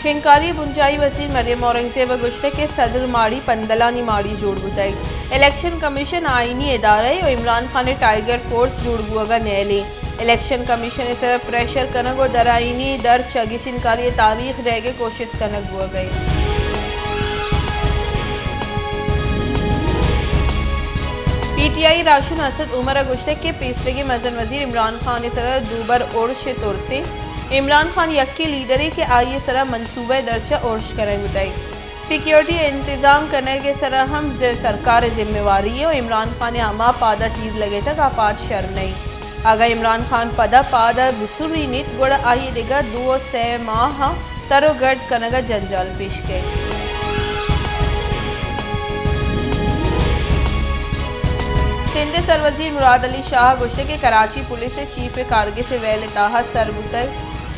شنگکاری ءِ بنجاھی وزیر مریم اورنگزیب ءَ گوشتگ کہ صدر ماڑی پندلانی ماڑی جوڑ بوتگ۔ الیکشن کمیشن آئینی ادارہ ءُ عمران خان ءِ ٹائیگر فورس جوڑ بوگ ءَ نیل ایں۔ الیکشن کمیشن ءِ سرا پریشر کنگ ءُ درآئینی در چہ گچینکاری ءِ تاریخ دئیگ ءِ کوشست کنگ بوگ ءَ ایں۔ پی ٹی آئی ءِ راھشون اسد عمر ءَ گوشتگ کہ پیسریگیں مزن وزیر عمران خان ءِ سرا دوبر ارش ءِ ترس ایں۔ عمران خان یکیں لیڈرے کہ آئی ءِ سرا منصوبہ ءِ درچ ءَ ارش کنگ بوتگ۔ سیکیورٹی ءِ انتظام کنگ ءِ سرا ہم ز-، سرکار ءِ ذمہ واری ایں ءُ عمران خان ءِ ہما پاد ءَ تیر لگتگ، آ پاد شر نہ ایں۔ اگاں عمران خان پدا پاد ءَ بسرینیت، گڑا آئی ءَ دگہ دو ءُ سئے ماہ ءَ تر ءُ گرد کنگ ءَ جنجال پیش کئیت۔ سندھ ءِ سروزیر مراد علی شاہ ءَ گوشتگ کہ کراچی پولیس ءِ چیف ءِ کارگس ءِ ویل ءِ تہا سر بوتگ۔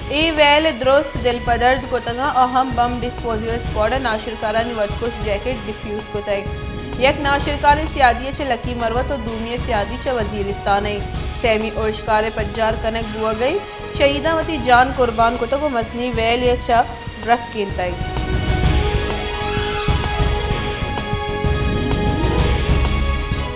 اے ویل ءَ درست دلپدرد کتگ اَنت ءُ ہم بمب ڈسپوزیبل اسکواڈ ءَ ناشرکارانی وتکش جیکٹ ڈیفیوز کتگ۔ یک ناشرکاریں سیادی ءَ چہ لکی مروت ءُ دومی ءِ سیادی چہ وزیرستان ءَ ایں۔ سیمی ارشکار ءِ پجار کنگ بوگ ءَ ایں۔ شہیداں وتی جان قربان کتگ ءُ مزنیں ویلے ءَ چہ رکینتگ۔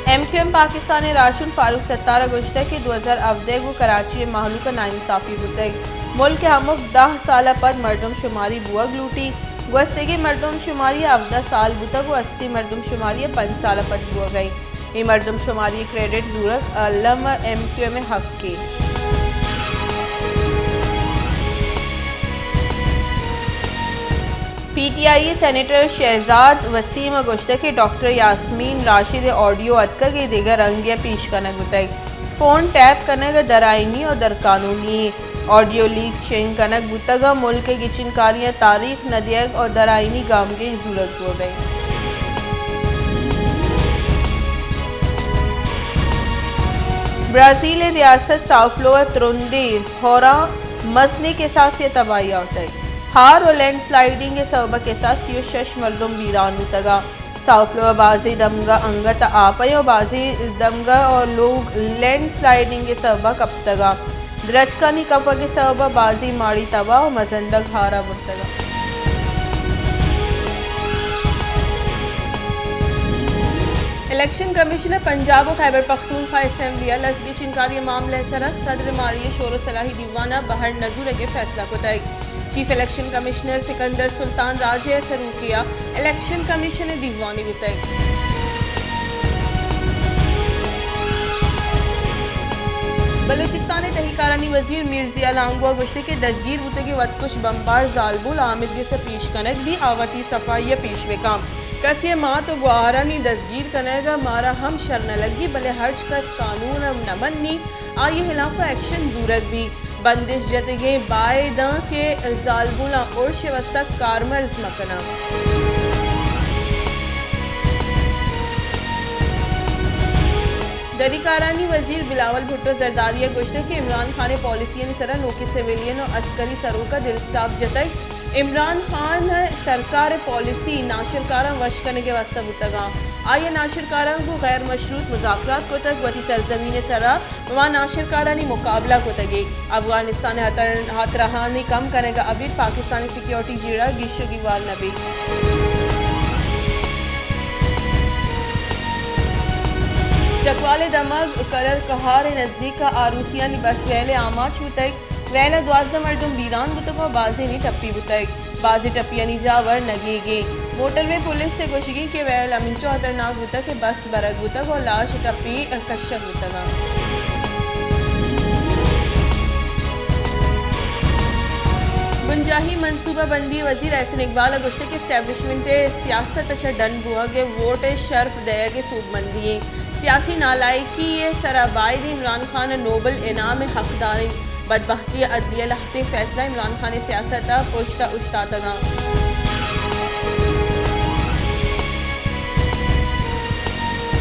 ایم کیو ایم پاکستان ءِ راھشون فاروق ستار ءَ گوشتگ کہ دو ہزار ہبدہ ءَ گوں کراچی ءِ مہلوک ءَ ناانصافی بوتگ۔ ملک ءِ ہمک دہ سال ءَ پد مردم شماری بوگ لوٹی۔ گوستگیں مردم شماری ءَ ہبدہ سال بوتگ ءُ استیں مردم شماری ءَ پنچ سال ءَ پد بوگ ءَ ایں۔ اے مردم شماری ءِ کریڈٹ زورگ الم ءَ ایم کیو ایم ءِ حق ایں۔ پی ٹی آئی ءِ سینیٹر شہزاد وسیم ءَ گوشتگ کہ ڈاکٹر یاسمین راشد ءِ آڈیو اتکگ ءُ دگہ رنگے ءَ پیش کنگ بوتگ۔ فون ٹیپ کنگ درآئینی ءُ درقانونی ایں۔ آڈیو لیکس شنگ کنگ بوتگ ءُ ملک ءِ گچینکاریاں تاریخ نہ دیگ ءُ درآئینی گامگیج زورگ بوگ ءَ ایں۔ برازیل ءِ ریاست ساؤ پلو ءَ ترندیں ہوراں مزنیں کساسے ءَ تباہی آورتگ۔ ہار ءُ لینڈ سلائیڈنگ ءِ سوب ءَ کساس سی ءُ شش مردم بیران بوتگ اَنت۔ ساؤ پلو ءِ بازیں دمگاں انگت ءَ آپ ءَ ایں ءُ بازیں دمگاں ءُ لوگ لینڈ سلائیڈنگ ءِ سوب ءَ کپتگ اَنت۔ درچکانی کپگ ءِ سوب ءَ بازیں ماڑی تباہ ءُ مزن دگ ہار ءَ برتگ اَنت۔ الیکشن کمیشن ءَ پنجاب ءُ خیبر پختونخوا اسمبلی ءَ لس گچینکاری ءِ معاملہ ءِ سرا صدر ماڑی ءِ شور ءُ صلاحی دیوان ءَ بہر نہ زورگ ءِ فیصلہ کتگ۔ چیف الیکشن کمشنر سکندر سلطان راجہ ءِ سروکی ءَ الیکشن کمیشن ءِ دیوانے بوتگ۔ بلوچستان ءِ تہی کارانی وزیر میر ضیاء لانگو ءَ گوشتگ کہ دزگیر بوتگیں وتکش بمبار زالبول آمید گس ءَ پیش کنگ بیت، آ وتی صفائی ءَ پیش بہ کنت۔ کسے ءِ مات ءُ گوہارانی دزگیر کنگ ءَ مارا ہم شر نہ لگی، بلے ہرچ کس قانون ءَ نہ منی، آئی ءِ ہلاف ءَ ایکشن زورگ بیت۔ بندش جتگیں باید اَنت کہ زالبولاں ارش ءِ واستا کارمرز مہ کناں۔ دری کارانی وزیر بلاول بھٹو زرداری ءَ گوشتگ کہ عمران خان ءِ پالیسیانی سرا نوکیں سویلین ءُ عسکری سروک ءَ دلستاپ جتگ۔ عمران خان ءِ سرکار ءِ پالیسی ناشرکاراں وش کنگ ءِ واستا بوتگ اَنت۔ آئی ءَ ناشرکاراں گوں غیر مشروط مذاکرات کتگ، وتی سرزمین ءِ سرا ہما ناشرکارانی مقابلہ کتگ ءُ افغانستان ءِ ہتر-، ہاترہانی کم کنگ ءَ ابید پاکستانی سیکیورٹی جیڑہ گیش ءُ گیوار نہ بیت۔ چکوال ءِ دمگ کلر کہار ءِ نزیک ءَ آروسیانی بس ویل ءَ آماچ بوتگ۔ ویل ءَ دوازدہ مردم بیران بوتگ ءُ بازینے ٹپی بوتگ۔ بازیں ٹپیانی جاہ ورنگیگ ایں۔ موٹروے پولیس ءِ گوشگ ایں کہ ویل ہمینچو ہترناک بوتگ کہ بس برگ بوتگ ءُ لاش ٹپی کشگ بوتگ اَنت۔ بنجاھی منصوبہ بندی ءِ وزیر احسن اقبال ءَ گوشتگ کہ اسٹیبلشمنٹ ءِ سیاست ءَ چہ ڈن بوہگ ءِ ووٹ ءِ شرپ دئیگ ءِ سوبمندی ایں۔ سیاسی نالائکی ءِ سرا بائد عمران خان ءَ نوبل انعام ءِ حقدار ایں۔ بدبختی ءَ عدلیہ ءِ لہتیں فیصلہ عمران خان ءِ سیاست ءَ پشت ءَ اوشتاتگ اَنت۔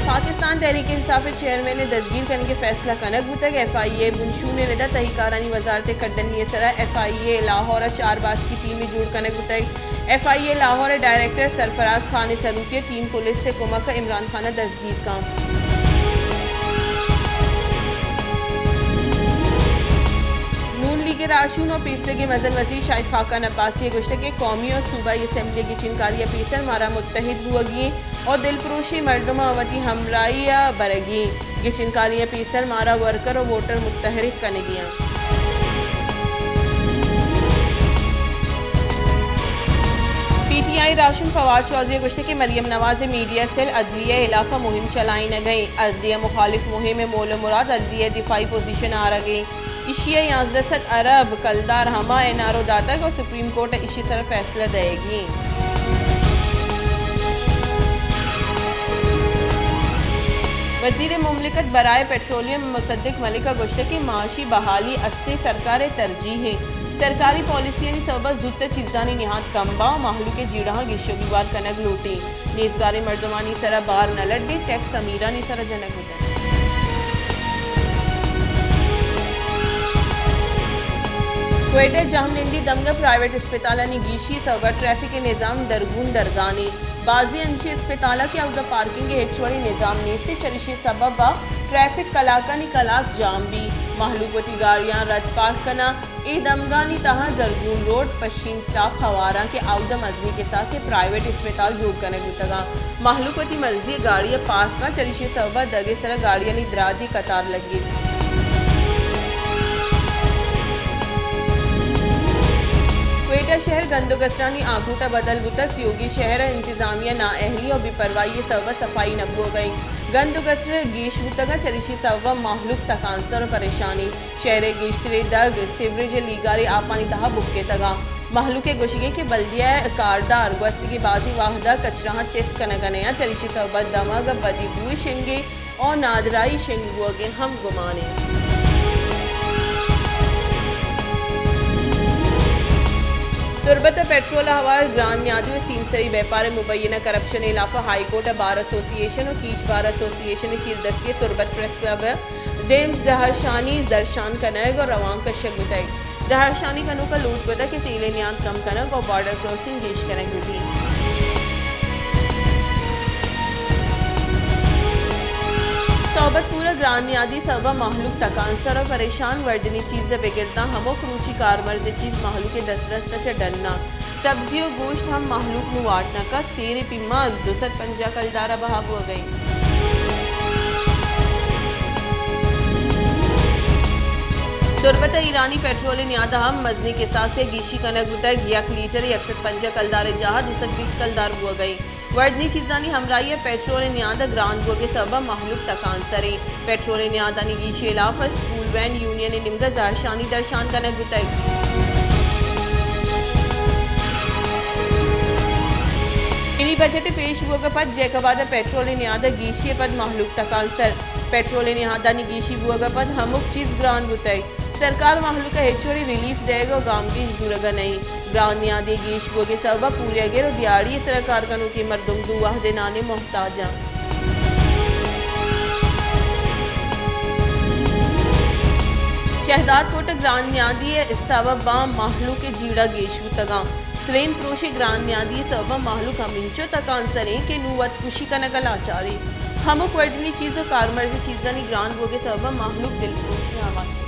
پاکستان تحریک انصاف ءِ چیئرمین ءِ دزگیر کنگ ءِ فیصلہ کنگ بوتگ۔ ایف آئی اے ءِ بنشون ءِ رد ءَ تہی کارانی وزارت ءِ کڈنی ءِ سرا ایف آئی اے لاہور ءَ چار باسکی ٹیمے جوڑ کنگ بوتگ۔ ایف آئی اے لاہور ءِ ڈائریکٹر سرفراز خان ءِ سروکی ءَ ٹیم پولیس ءِ کمک ءَ عمران خان ءَ دزگیر کنت۔ نون لیگ ءِ راہشون ءُ پیسرگیں مزن وزیر شاہد خاقان عباسی ءَ گوشتگ کہ قومی ءُ صوبائی اسمبلی ءِ گچین کاری ءَ پیسر مارا متحد بوگی ایں ءُ دلپروشیں مردماں وتی ہمراہی ءَ برگی ایں۔ گچین کاری ءَ پیسر مارا ورکر ءُ ووٹر متحرک کنگی ایں۔ پی ٹی آئی راہشون فواد چوہدری ءَ گوشتگ کہ مریم نواز ءِ میڈیا سیل عدلیہ ءِ ہلاف ءَ مہم چلائینگ ءَ ایں۔ عدلیہ مخالف مہم ءِ مول ءُ مراد عدلیہ ءِ دفاعی پوزیشن آرگ ایں۔ ایشی ءَ یازدہ سد ارب کلدار ہما این آر او داتگ ءُ سپریم کورٹ ءَ ایشی ءِ سرا فیصلہ دئیگی ایں۔ وزیر مملکت برائے پٹرولیم مصدق ملک ءَ گوشتگ کہ معاشی بحالی استیں سرکار ءِ ترجیح ایں۔ سرکاری پالیسیانی سبب ءَ زوت ءَ چیزانی نہاد کم باں ءُ مہلوک ءِ جیڑہاں گیش ءُ گیوار کنگ لوٹیں۔ نیزگاریں مردمانی سرا بار نہ لڈیں، ٹیکس امیرانی سرا جنگ بوتگ۔ کوئٹہ ءِ جہمنندی دمگ ءَ پرائیویٹ اسپتالانی گیشی ءِ سبب ءَ ٹریفک ءِ نظام درگون درگانی۔ بازیں انچیں اسپتال ءَ کہ اودا پارکنگ ءِ ہچ وڑیں نظام نیست، چریشی ءِ سبب ءَ ٹریفک کلاکانی کلاک جام بی۔ مہلوک وتی گاڑیاں رد پارک کناں۔ اے دمگانی تہا زرگون روڈ، پشین سٹاپ، ہواراں کہ اودا مزنیں کساس ءَ پرائیویٹ اسپتال جوڑ کنگ بوتگاں۔ مہلوک وتی مرضی ءَ گاڑی ءَ پارک کاں، چریشی ءِ سبب ءَ دگ ءِ سرا گاڑیانی دراجیں قطار لگیت۔ کوئٹہ شہر گند ءُ گسرانی آنکوٹ ءَ بدل بوتگ، تیوگیں شہر ءِ انتظامیہ نااہلی ءُ بے پرواہی ءِ سبب ءَ صفائی نہ بوگ ءَ ایں۔ گند ءُ گسر گیش بوتگ ءَ، چریشی ءِ سبب ءَ مہلوک تکانسر ءُ پریشانی۔ شہر ءِ گیشتریں دگ سیوریج ءِ لیگاریں آپانی تہا بکتگ ءَ۔ مہلوک ءِ گوشگ ایں کہ بلدیہ ءِ کاردار گوستگیں بازیں وہد ءَ کچراہاں چست کنگ ءَ نہ اَنت، چریشی ءِ سبب ءَ دمگ ءَ بدی بوئے شنگ ایں ءُ نادراہی شنگ بوگ ءِ ہم گمان ایں۔ تربت ءَ پٹرول ءَ ہوار گران نیادی ءُ سیمسری بیپار ءِ مبینہ کرپشن ءِ ہلاف ءَ ہائی کورٹ ءَ بار ایسوسی ایشن ءُ کیچ بار ایسوسی ایشن ءِ چیردستی ءَ تربت پریس کلب ءَ دیمز زہرشانی درشان کنگ ءُ روان کشگ بوتگ۔ زہرشانی کنوکاں لوٹ کتگ کہ تیل ءِ نیاد کم کنگ ءُ بارڈر کراسنگ گیش کنگ بہ بیت۔ صحبت پور ءَ گران نیادی سبب ءَ مہلوک تکانسر ءُ پریشان، وردنی چیز ءَ بگر داں ہمک روچی کارمرز ءِ چیز مہلوک ءِ دسترس ءَ چہ ڈن اَنت۔ سبزی ءُ گوشت ہم مہلوک نوں وارت نہ کنت، سیر ءِ پیماز دو سد پنجاہ کلدار ءَ بہا بوگ ءَ اِنت۔ تربت ءَ ایرانی پٹرول ءِ نیاد ءَ ہم مزنیں کساسے ءَ گیشی کنگ بوتگ، یک لیٹر ءَ یک سد پنجاہ کلدار ءِ جاہ ءَ دو سد بیست کلدار بوگ ءَ اِنت۔ وردنی چیزانی ہمراہی ءَ پٹرول ءِ نیاد ءِ گران بوگ ءِ سبب ءَ مہلوک تکانسر اِنت۔ پٹرول ءِ نیادانی گیشی ءِ ہلاف ءَ سکول وین یونین ءِ نیمگ ءَ زہرشانی درشان کنگ بوتگ۔ منی بجٹ ءِ پیش بوگ ءَ پد جیکب آباد ءَ پٹرول ءِ نیاد ءِ گیشی ءَ پد مہلوک تکانسر۔ پٹرول ءِ نیادانی گیشی بوگ ءَ پد ہمک چیز گران بوتگ۔ سرکار مہلوک ءَ ہچ وڑیں ریلیف دئیگ ءُ گامگیج زورگ ءَ نہ اِنت۔ گران نیادی ءِ گیش بوگ ءِ سبب ءَ پوریاگر ءُ دیہاڑی ءِ سرا کار کنوکیں مردم دو وہد ءِ نان ءِ محتاج اَنت۔ شہداد کوٹ ءَ گران نیادی ءِ سبب ءَ مہلوک ءِ جیڑہ گیش بوتگ اَنت۔ سلیم پروش ءِ گران نیادی ءِ سبب ءَ مہلوک ہمینچو تکانسر اِنت کہ نوں وت کشی کنگ ءَ لاچار اِنت۔ ہمک وردنی چیز ءُ کارمرزی چیزانی گران بوگ ءِ سبب ءَ مہلوک دلپروشی ءَ آماچ اِنت۔